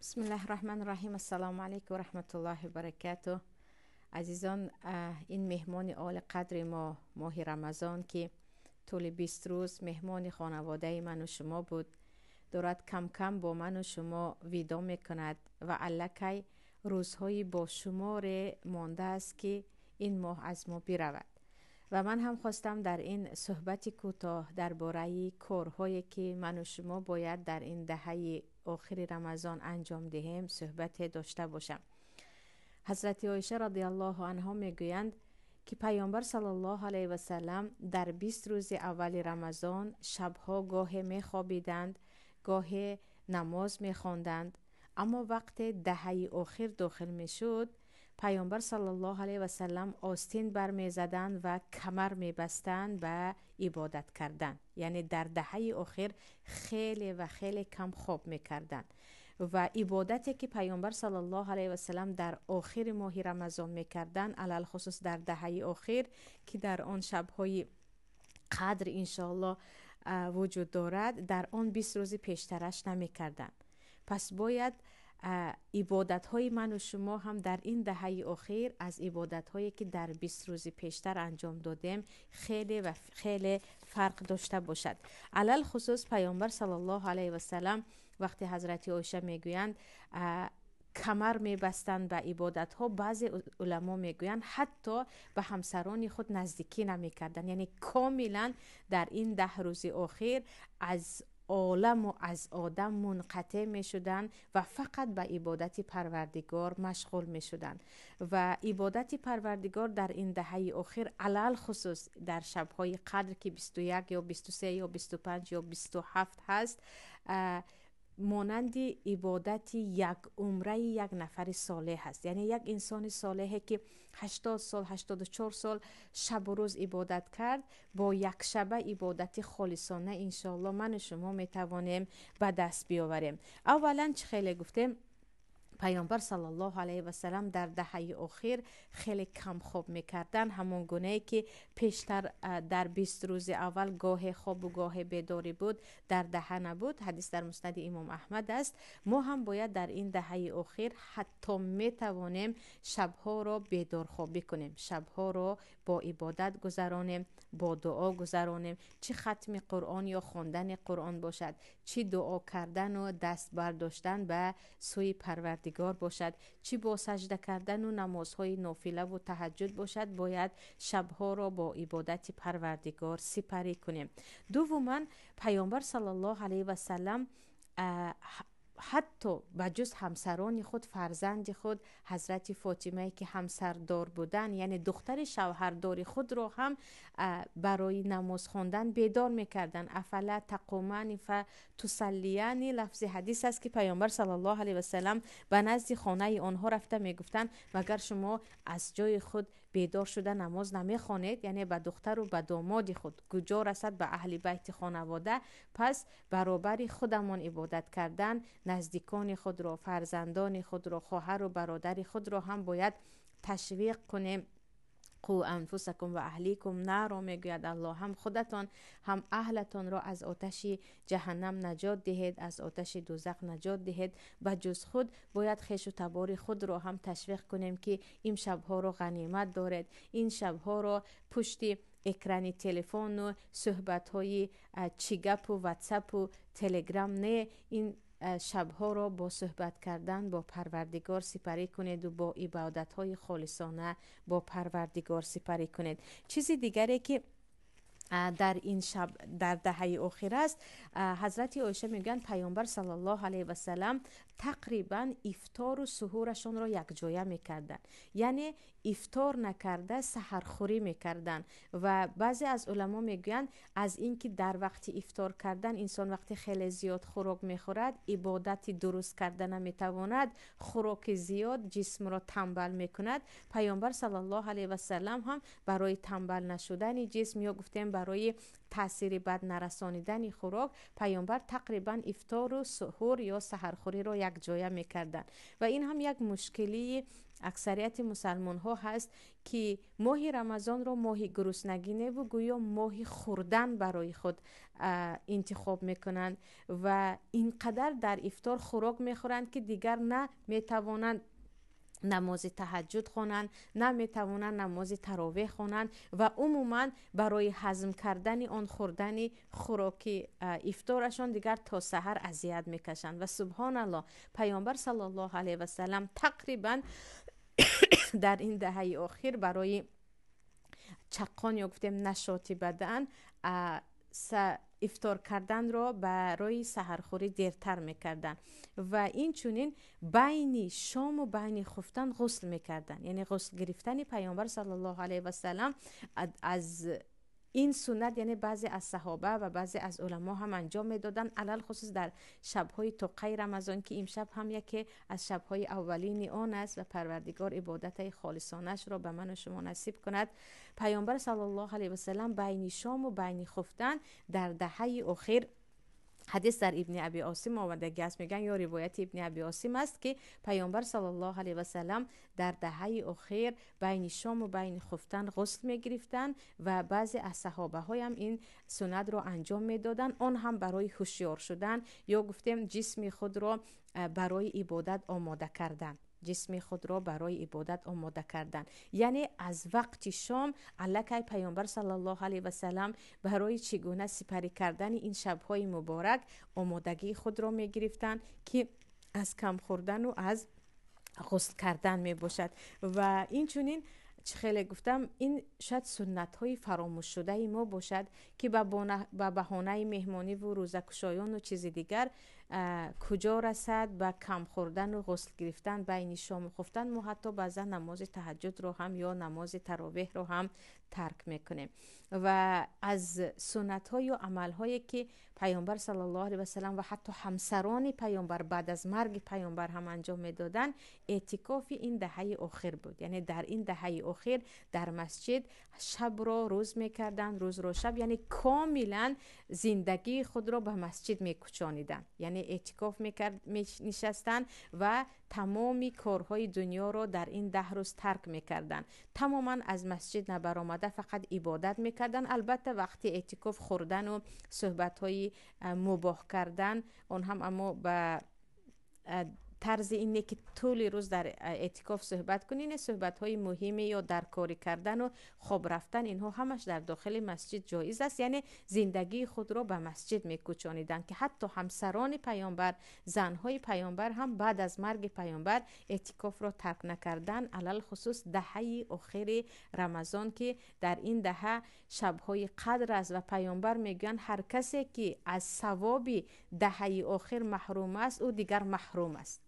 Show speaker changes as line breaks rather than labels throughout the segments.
Бисмиллаҳи раҳмани раҳим. Ассалому алайкум ва раҳматуллоҳи ва баракатуҳ. Азизон, ин меҳмони оли қадри мо, моҳи Рамазон, ки тӯли 20 рӯз меҳмони хонаводаи ману шумо буд, дорад кам-кам бо ману шумо видо мекунад ва аллакай рӯзҳои бошуморе мондааст, ки ин моҳ аз мо биравад. Ва ман ҳам хостам дар ин суҳбати кӯтоҳ дар бораи корҳое, ки ману шумо бояд дар ин даҳаи охири Рамазон анҷом диҳем, суҳбате дошта бошам. Ҳазрати Оиша радиаллоҳу анҳо мегӯянд, ки Пайғамбар саллаллоҳу алайҳи васаллам дар 20 рӯзи аввали Рамазон шабҳо гоҳе мехобиданд, гоҳе намоз мехонданд, аммо вақте даҳаи охир дохил мешуд, Пайғамбар саллаллоҳу алайҳи васаллам остин бармезаданд ва камар мебастанд ба ибодат кардан. Яъне дар даҳаи охир хеле ва хеле кам хоб мекарданд. Ва ибодате, ки Пайғамбар саллаллоҳу алайҳи васаллам дар охири моҳи Рамазон мекарданд, алалхусус дар даҳаи охир, ки дар он шабҳои қадр иншоаллоҳ вуҷуд дорад, дар он 20 рӯзи пештараш намекарданд. Пас бояд ибодатҳои ману шумо ҳам дар ин даҳаи охир аз ибодатҳое, ки дар 20 рӯзи пештар анҷом додем, хеле ва хеле фарқ дошта бошад. Алалхусус Пайғамбар саллаллоҳу алайҳи васаллам вақте ҳазрати Оиша мегӯянд, камар мебастанд ба ибодатҳо, баъзе уламо мегӯянд, ҳатто ба ҳамсарони худ наздикӣ намекарданд. Яъне комилан дар ин 10 рӯзи охир аз оламу аз одам мунқатеъ мешуданд ва фақат ба ибодати Парвардигор машғул мешуданд. Ва ибодати Парвардигор дар ин даҳаи охир, алалхусус дар шабҳои қадр, ки 21 ё 23 ё 25 ё 27 ҳаст, монанди ибодати як умраи як нафари солеҳ аст. Яъне як инсони солеҳе, ки 80 сол, 84 сол шабу рӯз ибодат кард, бо як шаба ибодати холисона иншоаллоҳ ману шумо метавонем ба даст биёварем. Аввалан, чӣ хеле гуфтем, Пайғамбар саллаллоҳу алайҳи васаллам дар даҳаи охир хеле кам хоб мекарданд, ҳамон гунае ки пештар дар 20 рӯзи аввал гоҳе хобу гоҳе бедорӣ буд, дар даҳа набуд. Ҳадис дар муснади Имом Аҳмад аст. Мо ҳам бояд дар ин даҳаи охир ҳатто метавонем шабҳоро бедорхобӣ кунем, шабҳоро бо ибодат гузаронем, бо дуо гузаронем, чӣ хатми Қуръон ё хондани Қуръон бошад, чӣ дуо кардану даст бардоштан ба сӯи Парвардигор бошад, чӣ бо сажда кардану намозҳои нофилаву таҳаҷҷуд бошад, бояд шабҳоро бо ибодати Парвардигор сипарӣ кунем. Дуввуман, Пайғамбар саллаллоҳу алайҳи васаллам ҳатто ба ҷуз ҳамсарони худ, фарзанди худ ҳазрати Фотимае, ки ҳамсардор буданд, яъне духтари шавҳардори худро ҳам барои намоз хондан бедор мекарданд. Афала тақумани фа тусаллияни, лафзи ҳадис аст, ки Пайғамбар саллаллоҳу алайҳи васаллам ба назди хонаи онҳо рафта мегуфтанд, магар шумо аз ҷои худ бедор шуда намоз намехонед? Яъне ба духтару ба домоди худ, куҷо расад ба аҳли байти хонавода. Пас баробари худамон ибодат кардан, наздикони худро, фарзандони худро, хоҳару бародари худро ҳам бояд ташвиқ кунем. Қу анфусакум ва аҳликум наро, мегӯяд Аллоҳ, ҳам худатон ҳам аҳлатонро аз оташи ҷаҳаннам наҷот диҳед, аз оташи дӯзах наҷот диҳед. Ба ҷуз худ бояд хешу табори худро ҳам ташвиқ кунем, ки ин шабҳоро ғанимат доред, ин шабҳоро пушти экрани телефону суҳбатҳои чигапу ватсапу телеграм не, ин шабҳоро бо суҳбат кардан бо Парвардигор сипарӣ кунеду бо ибодатҳои холисона бо Парвардигор сипарӣ кунед. Чизи дигаре, ки дар ин шаб, дар даҳаи охир аст, ҳазрати Оиша мегӯянд, Пайғамбар саллаллоҳу алайҳи васаллам тақрибан ифтору суҳурашонро якҷоя мекарданд, яъне ифтор накарда саҳархӯрӣ мекарданд. Ва баъзе аз уламо мегӯянд, аз ин ки дар вақти ифтор кардан инсон вақти хеле зиёд хӯрок мехӯрад, ибодати дуруст карда наметавонад, хӯроки зиёд ҷисмро тамбал мекунад. Пайғамбар саллаллоҳу алайҳи васаллам ҳам барои тамбал нашудани ҷисм ё гуфтем Барои таъсири бад нарасонидани хӯрок паёмбар тақрибан ифтору суҳур ё саҳархӯриро якҷоя мекарданд. Ва ин ҳам як мушкилии аксарияти мусалмонҳо ҳаст, ки моҳи Рамазонро моҳи гуруснагӣ неву гӯё моҳи хӯрдан барои худ интихоб мекунанд ва ин қадар дар ифтор хӯрок мехӯранд, ки дигар на метавонанд намози таҳаҷҷуд хонанд, на метавонанд намози таровеҳ хонанд ва умуман барои ҳазм кардани он хӯрдани хӯроки ифторашон дигар то саҳар азият мекашанд. Ва субҳоналлоҳ, паёмбар саллаллоҳу алайҳи васалам тақрибан дар ин даҳаи охир барои чаққон ё гуфтем нашоти бадан ифтор карданро барои саҳархӯрӣ дертар мекарданд ва инчунин байни шому байни хуфтан ғусл мекарданд. Яъне ғусл гирифтани паёмбар саллаллоҳу алайҳи васалам аз ин суннат, яъне баъзе аз саҳоба ва баъзе аз уламо ҳам анҷом медоданд, алалхусус дар шабҳои тоқаи Рамазон, ки имшаб ҳам яке аз шабҳои аввалини он аст ва Парвардигор ибодати холисонаашро ба ману шумо насиб кунад. Паёмбар саллаллоҳу алайҳи васалам байни шому байни хуфтан дар даҳаи охир, ҳадис дар Ибни Аби Осим омадагӣ аст, мегӯянд, ё ривояти Ибни Аби Осим аст, ки паёмбар саллаллоҳу алайҳи васалам дар даҳаи охир байни шому байни хуфтан ғусл мегирифтанд ва баъзе аз саҳобаҳоям ин суннатро анҷом медоданд, он ҳам барои ҳушёр шудан ё гуфтем ҷисми худро барои ибодат омода кардан, ҷисми худро барои ибодат омода кардан. Яъне аз вақти шом аллакай паёмбар саллаллоҳу алайҳи васалам барои чӣ гуна сипарӣ кардани ин шабҳои муборак омодагии худро мегирифтанд, ки аз кам хӯрдану аз ғусл кардан мебошад. Ва инчунин чӣ хеле гуфтам, ин шояд суннатҳои фаромӯшшудаи мо бошад, ки ба баҳонаи меҳмониву рӯзакушоёну чизи дигар куҷо расад ба кам хӯрдану ғусл гирифтан байни шому хуфтан, мо ҳатто баъзан намози таҳаҷҷудро ҳам ё намози таровеҳро ҳам тарк мекунем. Ва аз суннатҳо ё амалҳое ки паёмбар саллаллоҳу алайҳи васалам ва ҳатто ҳамсарони паёмбар баъд аз марги паёмбар ҳам анҷом медоданд, эътикофи ин даҳаи охир буд. Яъне дар ин даҳаи охир дар масҷид шабро рӯз мекарданд, рӯзро шаб, яъне комилан зиндагии худро ба масҷид мекӯчониданд. Яъне эътикоф менишастанд ва тамоми корҳои дунёро дар ин 10 рӯз тарк мекарданд. Тамоман аз масҷид набаромада фақат ибодат мекарданд. Албатта вақти эътикоф хӯрдану суҳбатҳои мубоҳ кардан, он ҳам аммо ба тарзи ине ки тӯли рӯз дар эътикоф суҳбат кунӣ, не, суҳбатҳои муҳиме ё даркорӣ кардану хоб рафтан, инҳо ҳамаш дар дохили масҷид ҷоиз аст. Яъне зиндагии худро ба масҷид мекӯчониданд, ки ҳатто ҳамсарони паёмбар, занҳои паёмбар ҳам баъд аз марги паёмбар эътикофро тарк накарданд, алалхусус даҳаи охири Рамазон, ки дар ин даҳа шабҳои қадр аст ва паёмбар мегӯянд, ҳар касе ки аз савоби даҳаи охир маҳрум аст, ӯ дигар маҳрум аст.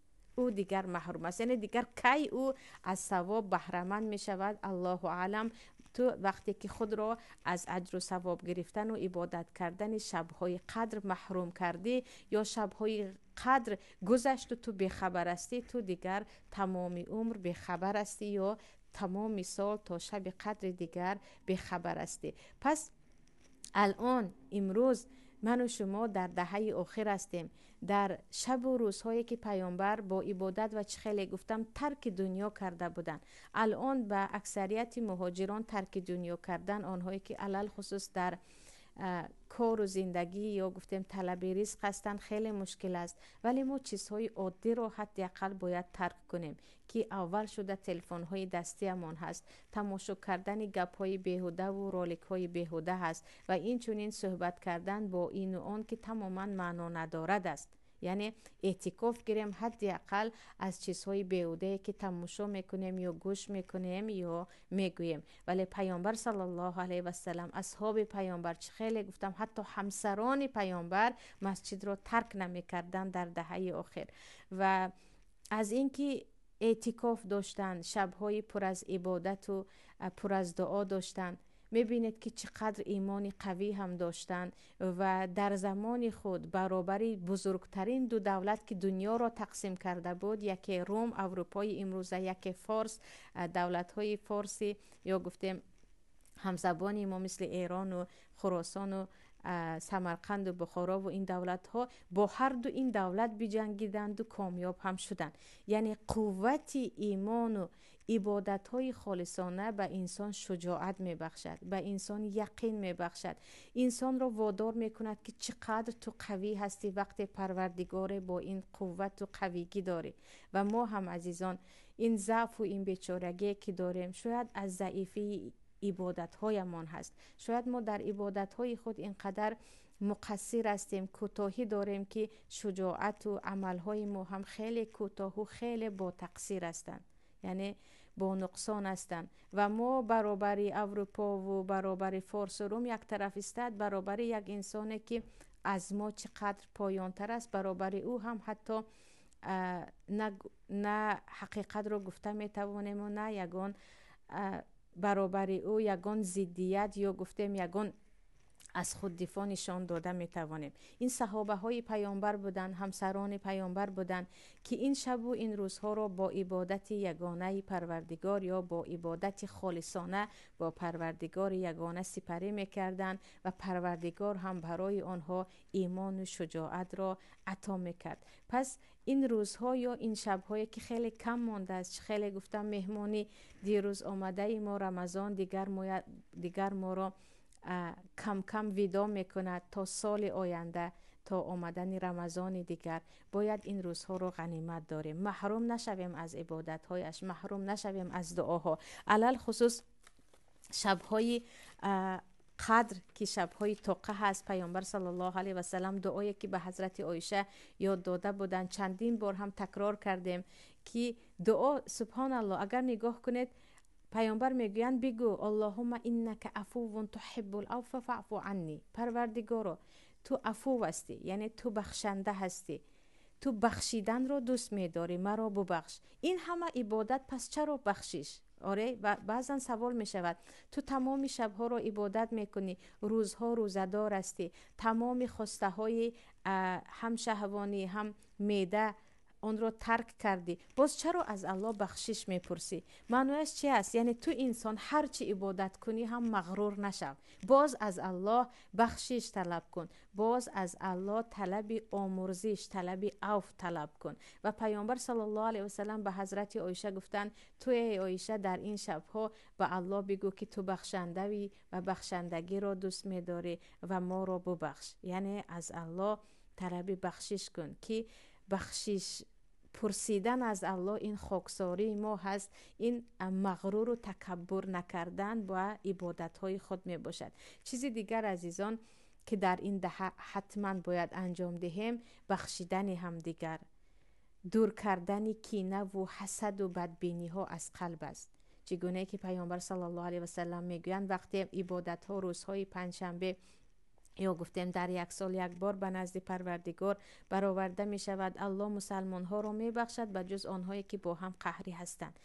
Ӯ дигар маҳрум аст. Яъне дигар кай ӯ аз савоб баҳраманд мешавад, Аллоҳу аълам. Ту вақте ки худро аз аҷру савоб гирифтану ибодат кардани шабҳои қадр маҳрум кардӣ ё шабҳои қадр гузашту ту бехабар ҳастӣ, ту дигар тамоми умр бехабар ҳастӣ ё тамоми сол то шаби қадри дигар бехабар ҳастӣ. Пас алон имрӯз ману шумо дар даҳаи охир ҳастем, дар шабу рӯзҳое ки паёмбар бо ибодат ва чӣ хеле гуфтам тарки дунё карда буданд. Алон ба аксарияти муҳоҷирон тарки дунё кардан, онҳое ки алалхусус дар кору зиндагӣ ё гуфтем талаби ризқ ҳастанд, хеле мушкил аст. Вале мо чизҳои оддиро ҳадди ақал бояд тарк кунем, ки аввал шуда телефонҳои дастиамон ҳаст, тамошо кардани гапҳои беҳудаву роликҳои беҳуда ҳаст ва инчунин суҳбат кардан бо ину он ки тамоман маъно надорад аст. Яъне эътикоф гирем ҳадди ақал аз чизҳои беҳудае ки тамошо мекунем ё гӯш мекунем ё мегӯем. Вале паёмбар саллаллоҳу алайҳи васалам, асҳоби паёмбар, чӣ хеле гуфтам, ҳатто ҳамсарони паёмбар масҷидро тарк намекарданд дар даҳаи охир. Ва аз ин ки эътикоф доштанд, шабҳои пур аз ибодату пур аз дуо доштанд, мебинед ки чӣ қадр имони қавӣ ҳам доштанд ва дар замони худ баробари бузургтарин ду давлат ки дунёро тақсим карда буд, яке Рум, Аврупои имрӯза, яке Форс, давлатҳои форсӣ ё гуфтем ҳамзабони мо мисли Эрону Хуросону Самарқанду Бухорову ин давлатҳо бо ҳар ду ин давлат биҷангиданду комёб ҳам шуданд. Яъне қуввати имону ибодатҳои холисона ба инсон шуҷоат мебахшад, ба инсон яқин мебахшад, инсонро водор мекунад, ки чӣ қадр ту қавӣ ҳастӣ вақте Парвардигоре бо ин қуввату қавигӣ дорӣ. Ва мо ҳам, азизон, ин заъфу ин бечорагие ки дорем, шояд аз заифии ибодатҳоямон ҳаст. Шояд мо дар ибодатҳои худ ин қадар муқассир ҳастем, кӯтоҳӣ дорем, ки шуҷоату амалҳои мо ҳам хеле кӯтоҳу хеле ботақсир ҳастанд, яъне бо нуқсон ҳастанд. Ва мо баробари Аврупову баробари форсу рум як тараф истад, баробари як инсоне ки аз мо чӣ қадр поёнтар аст, баробари ӯ ҳам ҳатто на ҳақиқатро гуфта метавонему, на ягон баробари ӯ ягон зиддият ё гуфтем ягон аз худ дифоъ нишон дода метавонем. Ин саҳобаҳои паёмбар буданд, ҳамсарони паёмбар буданд, ки ин шабу ин рӯзҳоро бо ибодати ягонаи Парвардигор ё бо ибодати холисона бо Парвардигори ягона сипарӣ мекарданд ва Парвардигор ҳам барои онҳо имону шуҷоатро ато мекард. Пас ин рӯзҳо ё ин шабҳое ки хеле кам мондааст, хеле гуфтам, меҳмони дирӯз омадаи мо Рамазон дигар моро кам-кам видо мекунад то соли оянда, то омадани Рамазони дигар. Бояд ин рӯзҳоро ғанимат дорем, маҳрум нашавем аз ибодатҳояш, маҳрум нашавем аз дуоҳо, алалхусус шабҳои қадр, ки шабҳои тоқа ҳаст. Паёмбар саллаллоҳу алайҳи васалам дуое ки ба ҳазрати Оиша ёд дода буданд, чандин бор ҳам такрор кардем, ки дуо, субҳоналлоҳ, агар нигоҳ кунед, паёмбар мегӯянд: бигӯ «Аллоҳумма иннака афувун туҳиббул афва фаъфу анни». Парвардигоро, ту афув ҳастӣ, яъне ту бахшанда ҳастӣ, ту бахшиданро дӯст медорӣ, маро бубахш. Ин ҳама ибодат, пас чаро бахшиш? Оре, баъзан савол мешавад: ту тамоми шабҳоро ибодат мекунӣ, рӯзҳо рӯзадор ҳастӣ, тамоми хостаҳои ҳам шаҳвонӣ, ҳам меъда онро тарк кардӣ, боз чаро аз Аллоҳ бахшиш мепурсӣ? Маънояш чи аст? Яъне ту инсон ҳар чӣ ибодат кунӣ ҳам мағрур нашав, боз аз Аллоҳ бахшиш талаб кун, боз аз Аллоҳ талаби омурзиш, талаби авф талаб кун. Ва паёмбар саллаллоҳу алайҳи васалам ба ҳазрати Оиша гуфтанд: ту эй Оиша, дар ин шабҳо ба Аллоҳ бигӯ, ки ту бахшандавӣ ва бахшандагиро дӯст медорӣ ва моро бубахш. Яъне аз Аллоҳ талаби бахшиш кун, ки бахшиш пурсидан аз Аллоҳ ин хоксории мо ҳаст, ин мағруру такаббур накардан ба ибодатҳои худ мебошад. Чизи дигар, азизон, ки дар ин даҳа ҳатман бояд анҷом диҳем, бахшидани ҳамдигар, дур кардани кинаву ҳасаду бадбиниҳо аз қалб аст. Чӣ гунае ки паёмбар саллаллоҳу алайҳи васалам мегӯянд, вақте ибодатҳо рӯзҳои панҷшанбе ё гуфтем дар як сол як бор ба назди Парвардигор бароварда мешавад, Аллоҳ мусалмонҳоро мебахшад, ба ҷуз онҳое ки бо ҳам қаҳрӣ ҳастанд.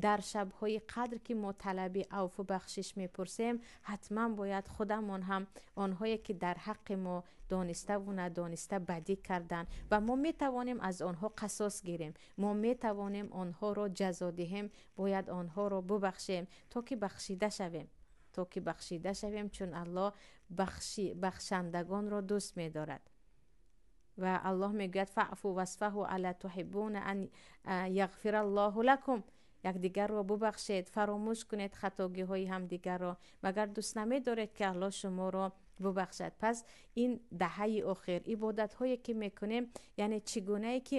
Дар шабҳои қадр, ки мо талаби авфу бахшиш мепурсем, ҳатман бояд худамон ҳам онҳое ки дар ҳаққи мо дониставу надониста бадӣ карданд ва мо метавонем аз онҳо қасос гирем, мо метавонем онҳоро ҷазо диҳем, бояд онҳоро бубахшем, то ки бахшида шавем, то ки бахшида шавем, чун Аллоҳ бахшандагонро дӯст медорад. Ва Аллоҳ мегӯяд: «Фаъфу васфаҳу, ала туҳиббуна ан яғфира Аллоҳу лакум». Якдигарро бубахшед, фаромӯш кунед хатогиҳои ҳамдигарро, магар дӯст намедоред, ки Аллоҳ шуморо бубахшад? Пас ин даҳаи охир ибодатҳое ки мекунем, яъне чӣ гунае ки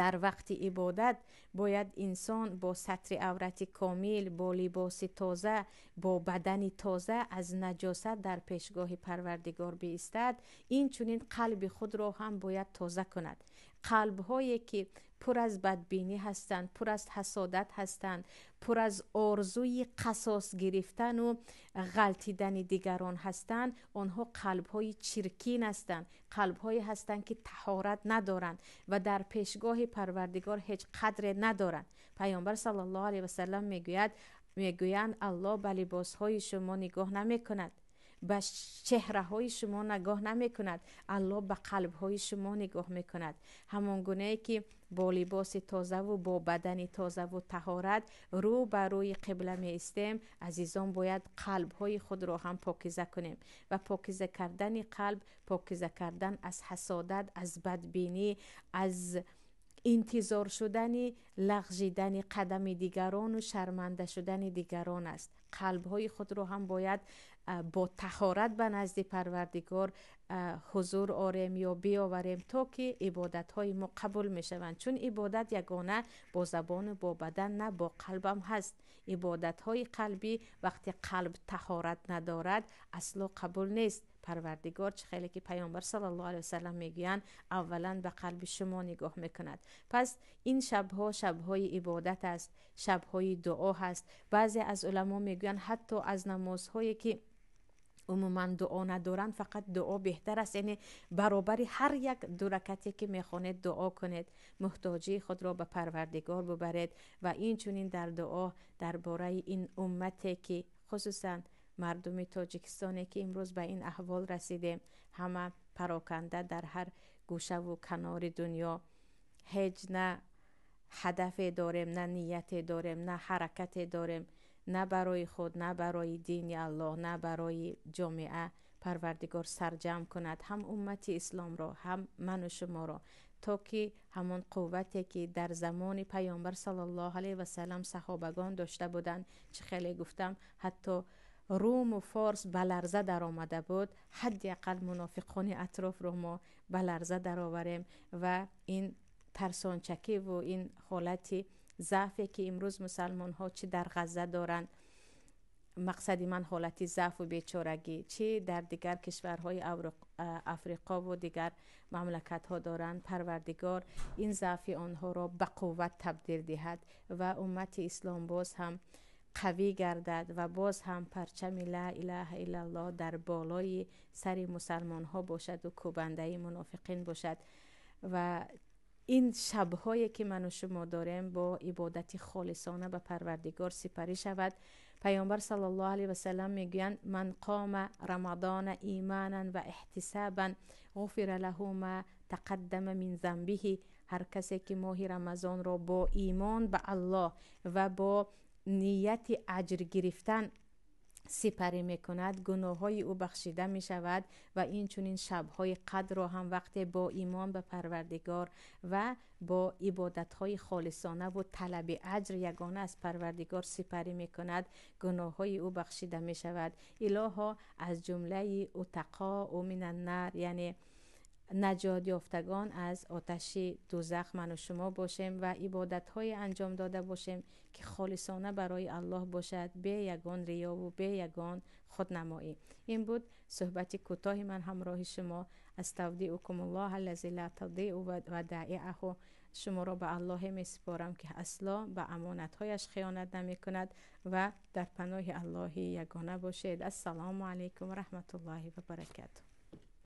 дар вақти ибодат бояд инсон бо сатри аврати комил, бо либоси тоза, бо бадани тоза аз наҷосат дар пешгоҳи Парвардигор биистад, инчунин қалби худро ҳам бояд тоза кунад. Қалбҳое ки пур аз бадбинӣ ҳастанд, пур аз ҳасодат ҳастанд, пур аз орзуи қасос гирифтану ғалтидани дигарон ҳастанд, онҳо қалбҳои чиркин ҳастанд, қалбҳое ҳастанд, ки таҳорат надоранд ва дар пешгоҳи Парвардигор ҳеҷ қадре надоранд. Паёмбар саллаллоҳу алайҳи васалам мегӯянд: Аллоҳ ба либосҳои шумо нигоҳ намекунад, ба чеҳраҳои шумо нигоҳ намекунад, Аллоҳ ба қалбҳои шумо нигоҳ мекунад. Ҳамон гунае ки бо либоси тозаву бо бадани тозаву таҳорат рӯ ба рӯи қибла меистем, азизон, бояд қалбҳои худро ҳам покиза кунем. Ва покиза кардани қалб, покиза кардан аз ҳасодат, аз бадбинӣ, аз интизор шудани лағжидани қадами дигарону шарманда шудани дигарон аст. Қалбҳои худро ҳам бояд бо таҳорат ба назди Парвардигор ҳузур орем ё биёварем, то ки ибодатҳои мо қабул мешаванд. Чун ибодат ягона бо забону бо бадан на, бо қалбам ҳаст. Ибодатҳои қалбӣ вақте қалб таҳорат надорад, асло қабул нест. Парвардигор, чӣ хеле ки Паёмбар саллаллоҳу алайҳи васаллам мегӯянд, аввалан ба қалби шумо нигоҳ мекунад. Пас ин шабҳо шабҳои ибодат аст, шабҳои дуо ҳаст. Баъзе аз уламо мегӯянд, ҳатто аз намозҳое ки умуман дуо надоранд, фақат дуо беҳтар аст. Яъне баробари ҳар як ду ракате ки мехонед, дуо кунед, муҳтоҷии худро ба Парвардигор бубаред. Ва инчунин дар дуо дар бораи ин уммате ки хусусан мардуми Тоҷикистоне ки имрӯз ба ин аҳвол расидем, ҳама пароканда дар ҳар гӯшаву канори дунё, ҳеҷ на ҳадафе дорем, на нияте дорем, на ҳаракате дорем, на барои худ, на барои дини Аллоҳ, на барои ҷомеа. Парвардигор сарҷамъ кунад ҳам уммати исломро, ҳам ману шуморо, то ки ҳамон қуввате ки дар замони Паёмбар саллаллоҳу алайҳи васаллам саҳобагон дошта буданд, чӣ хеле гуфтам, ҳатто Руму Форс ба ларза даромада буд, ҳадди ақал мунофиқони атрофро мо ба ларза дароварем. Ва ин тарсончакиву ин ҳолати заъфе ки имрӯз мусалмонҳо чӣ дар Ғазза доранд, мақсади ман ҳолати заъфу бечорагӣ, чӣ дар дигар кишварҳои Африқову дигар мамлакатҳо доранд, Парвардигор ин заъфи онҳоро ба қувват табдил диҳад ва уммати ислом боз ҳам қавӣ гардад ва боз ҳам парчами ла илаҳа иллаллоҳ дар болои сари мусалмонҳо бошаду кӯбандаи мунофиқин бошад. Ва ин шабҳое ки ману шумо дорем, бо ибодати холисона ба Парвардигор сипарӣ шавад. Паёмбар саллаллоҳу алайҳи васаллам мегӯянд: ман қома рамадона иманан ва эҳтисабан ғуфира лаҳу ма тақаддама мин занбиҳи. Ҳар касе ки моҳи Рамазонро бо имон ба Аллоҳ ва бо нияти аҷр гирифтан сипарӣ мекунад, гуноҳҳои ӯ бахшида мешавад. Ва инчунин шабҳои қадрро ҳам вақте бо имон ба Парвардигор ва бо ибодатҳои холисонаву талаби аҷр ягона аз Парвардигор сипарӣ мекунад, гуноҳҳои ӯ бахшида мешавад. Илоҳо, аз ҷумлаи утақоу минаннар, яъне наҷот ёфтагон аз оташи дузах ману шумо бошем ва ибодатҳое анҷом дода бошем ки холисона барои Аллоҳ бошад, бе ягон риёву бе ягон худнамоӣ. Ин буд суҳбати кӯтоҳи ман ҳамроҳи шумо. Аставдиукумуллоҳ аллази ла тадиу вадаиаҳу. Шуморо ба Аллоҳе месупорам ки асло ба амонатҳояш хиёнат намекунад ва дар паноҳи Аллоҳи ягона бошед. Ассалому алайкум ва раҳматуллоҳи ва баракатуҳ.